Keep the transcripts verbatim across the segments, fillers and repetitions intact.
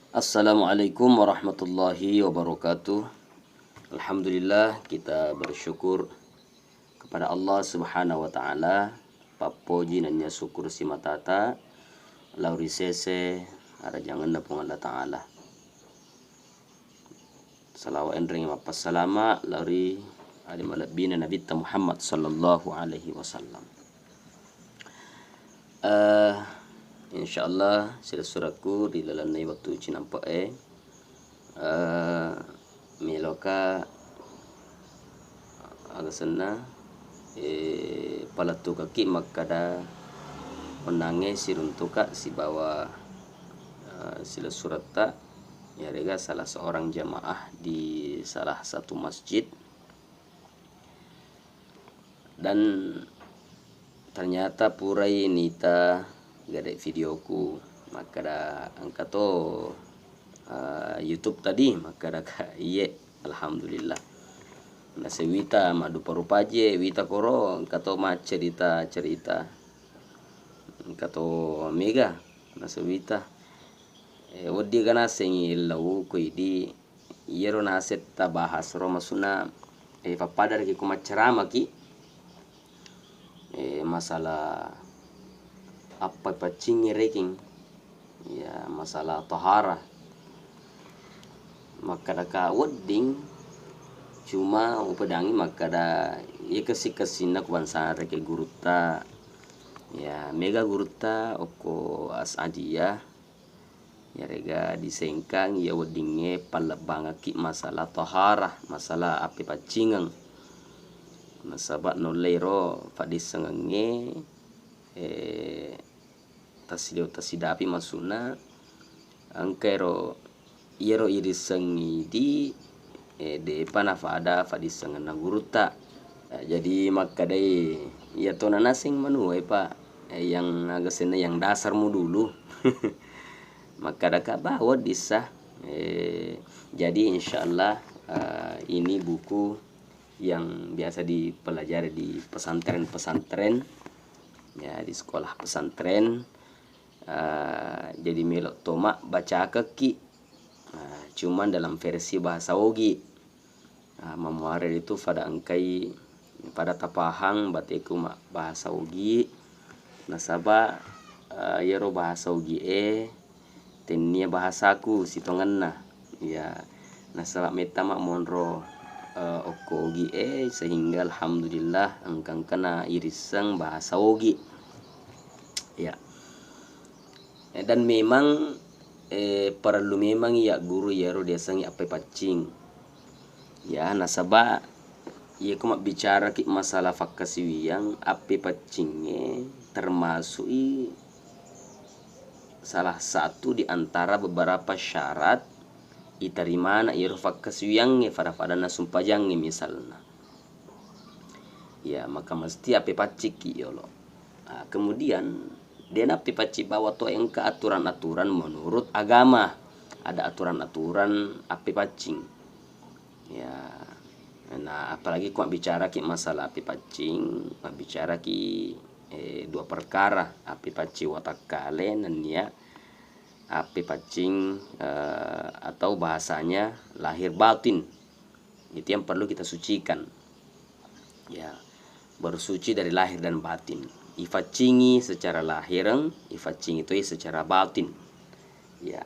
Assalamualaikum warahmatullahi wabarakatuh. Alhamdulillah, kita bersyukur kepada Allah Subhanahu wa Ta'ala. Pappoji nennia syukur simatata lao ri sese arajangenna Puang Allah Ta'ala. Salawa enrengnge mappassalama lao ri ale malebbina Nabitta Muhammad sallallahu alaihi wasallam. Eh, insyaallah, silessurekku ri lalenna wettu cinampe'e, eh, meloka aga senna, eh, palettukekki makkada onnangnge siruntuka sibawa, eh, silessuretta, yarega salah seorang jamaah di salah satu masjid. Dan ternyata purai nita gare videoku makkada engka to, eh, YouTube tadi, makkadaka iye, alhamdulillah. Nasewita maddupa-rupa je, wita koro engka to maccerita-cerita. Engka to mega nasewita. Eh, wedding ga nasengngi lao ko idi. Iyaro naseng tabahas ro maksudna, eh, pappada rekeng ko macceramaki, eh, masalah appaccingngé rekeng, ya, masalah tohara. Makkadaka wedding, cuma upedangngi makkada iya kessi-kessinna ku bangsana rekeng gurutta, ya, mega gurutta okko As'adiyah, Iyarega disengkang iya weddingngé pallebbangekki masalah toharah, masalah appepaccingeng. Nasaba naullé ro faddissengengngé, eh, tassido-, tassidapi maksudna, engka éro, iyaro irisseng idi, eh, dé'pa nafada faddissengenna gurutta. Eh, jadi makkedai, iya tona naseng manuwaé, Pak, eh, yang aga senna yang dasarmu dulu. Makkadaka bawa dissa. Eh, jadi insyaallah, eh, ini buku yang biasa dipelajari di pesantren-pesantren, ya, di sekolah pesantren. Eh, jadi melo toma bacakekki. Nah, cuman dalam versi bahasa Ogi. Ah, mammuaré ritu fada engkai, fada tapahang bateku ma-, bahasa Ogi, nasaba, eh, iyaro bahasa Ogié tennia bahasaku sitongenna. Ya, nasaba mettama monro, eh, okko Ogié, sehingga alhamdulillah engka-engkana irisseng bahasa Ogi. Ya. Eh, dan memang, eh, parellu memang iya guru iyaro diasengngi appepaccing. Ya, nasaba iyako mabbicaraki masalah fakkasiwiyang, appepaccingngé termasu'i salah satu di antara beberapa syarat itarimana iyaro fakkasiwiyangngé, fada-fadanna sumpajangngé misalna. Ya, maka mesti appepaccikki yolo. Ah, kemudian, dé nappepaccing bawang to engka aturan-aturan menurut agama. Ada aturan-aturan appepaccing. Ya, nah, apalagi ko mabbicaraki masalah appepaccing, mabbicaraki, eh, dua perkara, appepaccing watakkalé nennia appepaccing, eh, atau bahasanya lahir batin. Itu yang perlu kita sucikan. Ya, baru suci dari lahir dan batin. Ifaccingi secara lahireng, ifaccingi toi secara batin. Ya.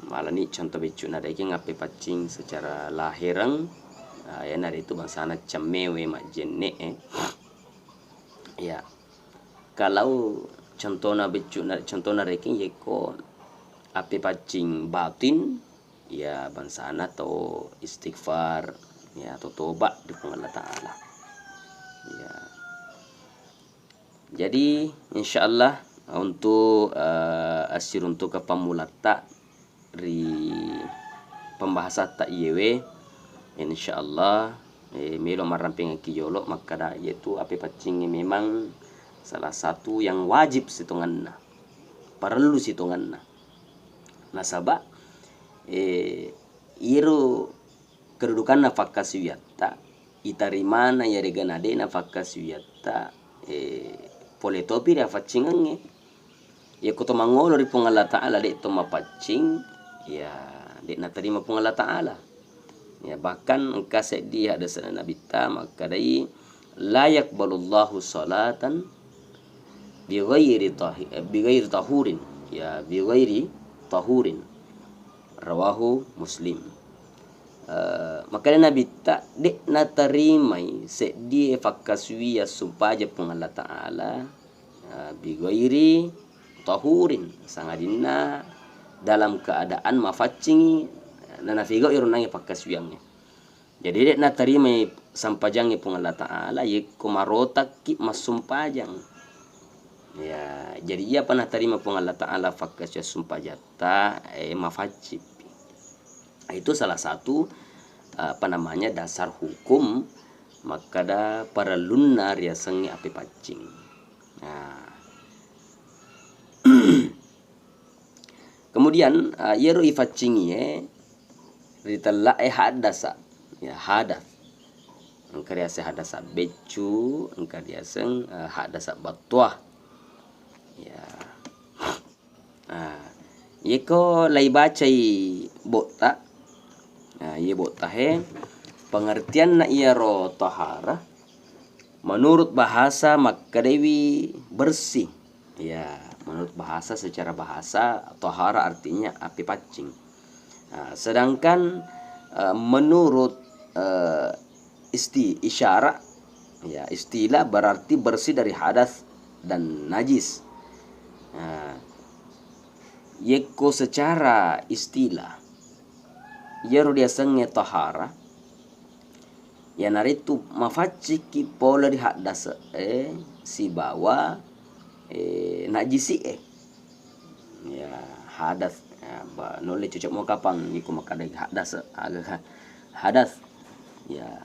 Malani contoh beccu'na rekeng appepaccing secara lahireng, ah, iyanaritu bangsana cemmewe majjenne, eh. Ya. Kalau contohna beccu'na, contohna rekeng yekko appepaccing batin, ya, bangsana to istighfar, ya, to toba ri Puang Allah Ta'ala. Ya. Jadi, insyaallah, untuk, eh, assiruntukeng pammulatta ri pembahasatta iyewe, insyaallah, eh, melo marrampengekki yolo makkada, yaitu appepaccingngé memang salah satu yang wajib sitongenna, parellu sitongenna. Nasaba, eh, iyaro kedudukanna fakkasiwiyatta, itarimana iyarega nadé'na fakkasiwiyatta, eh, polé topi ri afaccingengngé. Yekko to mangolo ri Puang Allah Ta'ala, de' to mapaccing, ya, de' natarima Puang Allah Ta'ala. Ya, bahkan engka seddi haddese'na Nabitta makkadai, "La yaqbalullahu salatan bi ghairi tahi-, bi ghairi tahurin." Ya, bi ghairi tahurin. Rawahu Muslim. Eh, makkada Nabitta, de' natarimai seddie fakkasuwiyang sumpajang Puang Allah Ta'ala, eh, bi ghairi tahurin, sangadinna dalam keadaan mafaccingi, nanafigau iro nangnge fakkasuwiyangnge. Jadi, de' natarimai sampajangnge Puang Allah Ta'ala yekko marotakki massumpajang. Ya, jadi iyapa natarima Puang Allah Ta'ala fakkasuwiyang sumpajatta, eh, mafaccippi. Itu salah satu, eh, apa namanya, dasar hukum makkada parellunna riasengnge appepaccing. Nah. Kemudian, eh, iyaro ifaccingie ritella'e haddasa, ya, hadas. Engka riaseng haddasa beccu, engka riaseng, eh, haddasa battoa. Ya. Ah, yeko laibacai botta, ah, iye botta he, pengertianna iyaro tahara, menurut bahasa makkedaiwi bersih. Ya, menurut bahasa, secara bahasa, tahara artinya appepaccing. Ah, sedangkan, eh, menurut, eh, isti-, isyara, ya, istilah berarti bersih dari hadas dan najis. Nah, yekko secara istilah, iyaro riasengnge tahara, iyanaritu mafaccikki pole ri haddase'e sibawa, eh, najisi'e. Ya, hadas. Ya, ba-, nulle cocok mo kapang iko makkeda hadas, aga hadas. Ya,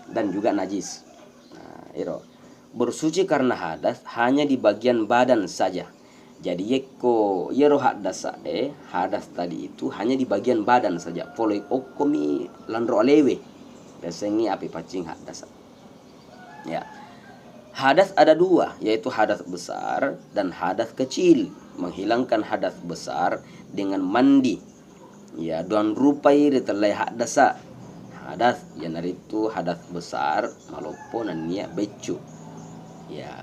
dan juga najis. Nah, ero. Bersuci karena hadas hanya di bagian badan saja. Jadi, yekko iyaro haddasa, eh, hadas tadi itu hanya di bagian badan saja. Pole okkomi lanro alewe. Biasanya api paccing haddasa. Ya. Hadas ada dua, yaitu hadas besar dan hadas kecil. Menghilangkan hadas besar dengan mandi. Ya, duang rupai ritellai haddasa. Hadas, iyanaritu hadas besar, maloppo nennia beccu. Ya.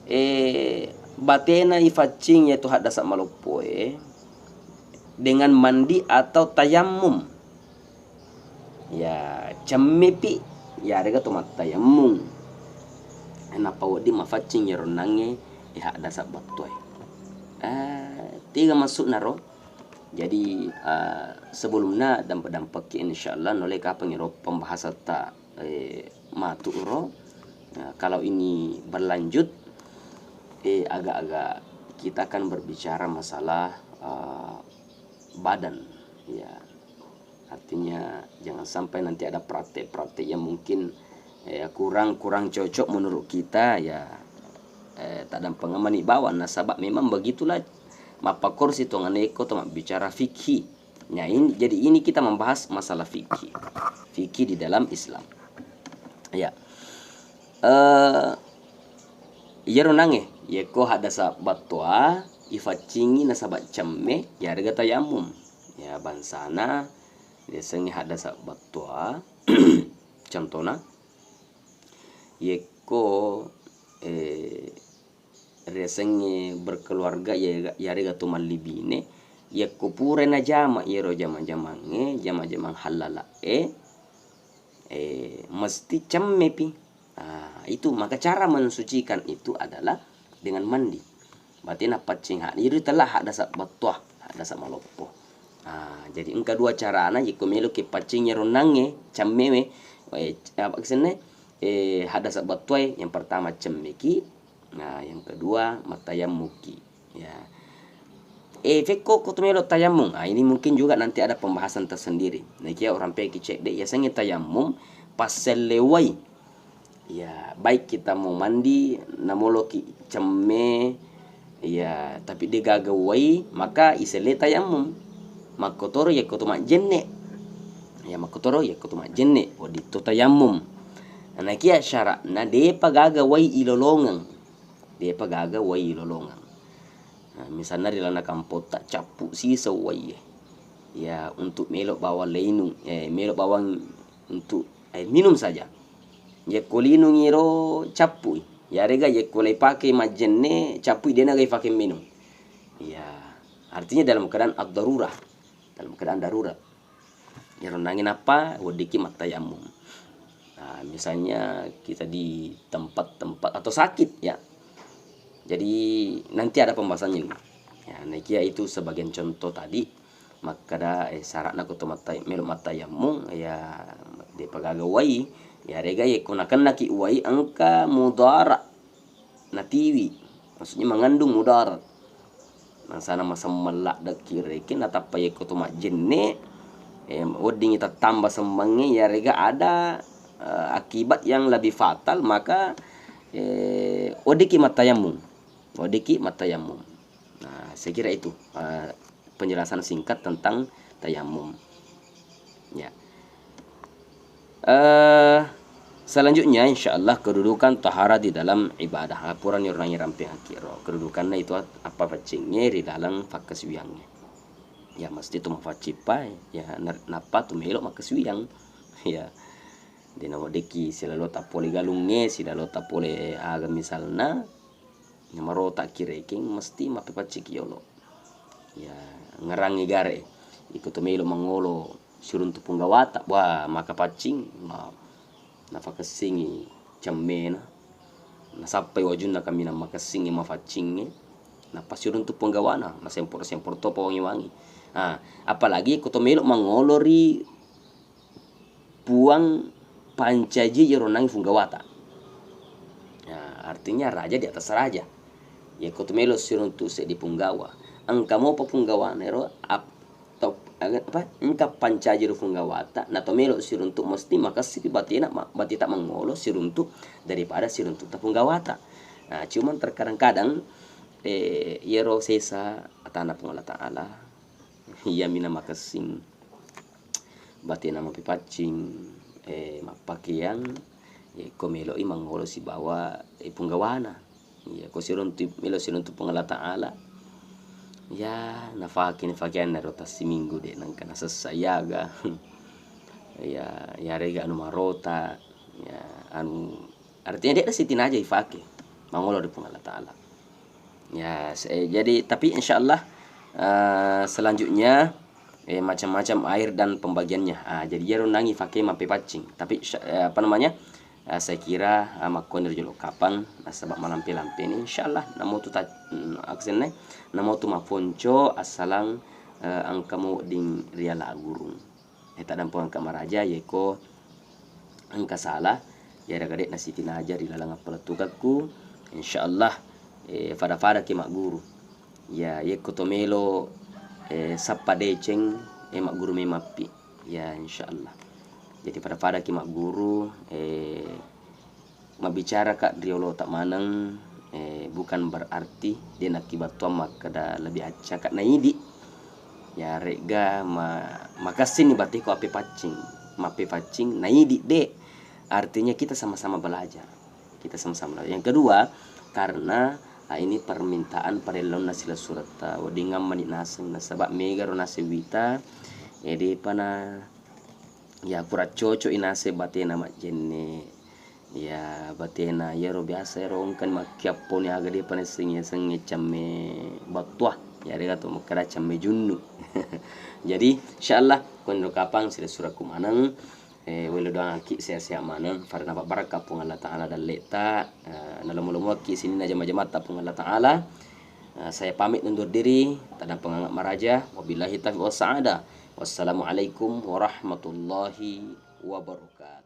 Eh, batena ifaccing yaitu haddasa maloppoe dengan mandi atau tayammum. Ya, cemmepi, yarega to mattayammum. Nappa wedding mafaccing iyaro onnangnge, eh, haddasa battoe. Eh, tega maksudna ro? Jadi, eh, sebelumna dampe-dampekki, insyaallah, nulle kapang iro pembahasatta, eh, matu ro. Nah, kalau ini berlanjut, eh, agak-agak kita akan berbicara masalah, eh, badan, ya. Artinya, jangan sampai nanti ada praktek-praktek yang mungkin, eh, kurang, kurang cocok menurut kita, ya, eh, taddampengeng mani bawang. Nasaba memang begitulah mappakkoro sitongenna iko to mabbicara fikih. Nah, ini, jadi ini kita membahas masalah fikih. Fikih di dalam Islam. Ya. Eh, iyaro onnangnge, yekko haddasa battoa, ifaccingi nasaba cemme, yarega tayammum. Ya, bangsana, riasengnge haddasa battoa, contona, yekko, eh, riasengnge berkeluarga, ya, yarega to mallibine, yekko purai najama iyaro jama-jamangnge, jama-jamang hallala'e, eh, mesti cemmepi. Ah, itu maka cara mensucikan itu adalah dengan mandi. Berarti napaccing ha-, iri tella haddasa battoa, haddasa maloppo. Ah, jadi engka dua carana, yekko meloki paccing iyaro onnangnge, cemmewe, eh, apa kesenne? Eh, haddasa battoae, yang pertama cemmeki, nah, yang kedua mattayammuki. Ya. Eh, fekko ko to melo tayammum. Ah, ini mungkin juga nanti ada pembahasan tersendiri. Nakia orang peki cedde, yasengnge tayammum, passelle wai. Ya, baik kita mau mandi, namoloki cemme, ya, tapi de gaga wai, maka iselle tayammum. Makkotoro yekko to majjenne. Ya, makkotoro yekko to majjenne, wedding to tayammum. Nakia syaratna depa gaga wai ilolongeng. Depa gaga wai ilolongeng. Nah, misalna ri lalenna kampotta, cappu siseng uwaiye. Ya, untuk melo bawang leinung, eh, melo bawang untuk air minum saja. Yekko linungi ro, cappui. Yarega yekko leipake majjenne, cappui, de'na ga ifake minum. Ya, artinya dalam keadaan ad-darurah. Dalam keadaan darurat. Iyaro nangi nappa weddikki mattayammum. Nah, misalnya kita di tempat-tempat atau sakit, ya. Jadi, nanti ada pembahasannya ini. Ya, naikia itu sebagian contoh tadi, makkeda, eh, syaratna ko to matta-, melo mattayammum, ya, de'pa gaga uwai, ya, rega yekko nakennaki uwai engka mudarat natiwi, maksudnya mengandung mudarat. Bangsana masemmeng laddekki rekeng, natappa yekko to majjenne, eh, weddingngi tattamba semmengnge, yarega ada, eh, akibat yang lebih fatal, maka, eh, weddikki mattayammum. Weddikki mattayammum. Nah, saya kira itu, eh, penjelasan singkat tentang tayammum. Ya. Eh, selanjutnya, insya Allah, kedudukan taharah di dalam ibadah. Ah, purani orang rampeng hakkiro. Kedudukanna itu at-, appapaccingnge ri dalam fakkasuwiangnge. Ya, mesti tu mafaccing pa, ya, ner-, nappa tu melo makkasuwiang. Ya. De'na weddikki silalota pole galungnge, silalota pole aga misalna, namarotaki rekeng, mesti mappepacciki yolo. Ya, ngerangi gare. Iko to melo mangolo siruntu punggawata, wah, maka paccing, ma-, nafakessingi cemmena, nasappai wajunna kaminang makessingnge, mafaccingnge, nappa siruntu punggawana, nasempor-sempor topa wangi-wangi. Ah, apalagi iko to melo mangolo ri Puang pancaji iyaro nangi punggawata. Nah, artinya raja di atas raja. Yekko to melo siruntu seddi punggawa, engka mopa punggawana ero ap-, to-, aga-, apa, engka pancaji ro punggawata, na to melo siruntu mesti makessipi batena ma-, bateta mangolo siruntu daripada siruntu ta punggawata. Nah, cuman terkadang-kadang, eh, iyaro sesa atana Puang Allah Ta'ala, iyami namakessing batena mappepaccing, eh, mappakeang, eh, ko meloi mangolo sibawa, eh, punggawana. Iya, ko siruntu, melo siruntu Puang Allah Ta'ala. Ya, nafake, nafakeanna ro tassiminggu de' nengka nasessa iyaga. Ya, yarega anu marota, ya, anu Artinya, de' nasitinaja ifake mangolo ri Puang Allah Ta'ala. Ya, se-, jadi, tapi insya Allah, eh, selanjutnya, eh, macam-macam air dan pembagiannya. Ah, jadi, iyaro nangi ifake mappepaccing. Tapi, sya-, eh, apa namanya, eh, saya kira, eh, makkoni ri jolo kapang, nasaba malampe-lampe ni. Insya Allah, namotu ta-, mm, aksenna, namotu maponco, assalang, eh, engka mo wedding riala gurung. Eh, taddampengangka maraja, yeko engka salah, yarega de' nasitinaja ri laleng appalettukekku, insya Allah, eh, fada-fadaki magguru. Ya, yeko to melo, eh, sappa deceng, eh, magguru memappi. Ya, insya Allah. Jadi, fada-fadaki magguru, eh, mabbicara ka ri olota maneng, eh, bukan berarti de' nakkibattuang makkeda lebih accaka naidi. Yarega ma-, makessing ni bateko appepaccing, mappepaccing naidi de'. Artinya kita sama-sama belajar. Kita sama-sama belajar. Yang kedua, karena, ah, ini permintaan parellonna silessuretta, weddingngang mani naseng, nasaba mega ro naseng wita, eh, de'pa na, ya, kurang cocok i naseng batena majjenne. Ya, batena iyaro biasa ero engka makkiapponi aga de'pa naissengngi yasengnge camme battua. Yarega to makkeda camme junnu. Jadi, insya Allah, konro kapang silessurekku maneng. Eh, welo doangakki sehat-sehat maneng. Fada napabbarakka Puang Allah Ta'ala dalle'ta. Eh, nalomo-lomoakki sininna jama-jamatta Puang Allah Ta'ala. Eh, saya pamit undur diri. Taddampengangka maraja. Wabillahi taufiq wassa'adah. Wassalamualaikum warahmatullahi wabarakatuh.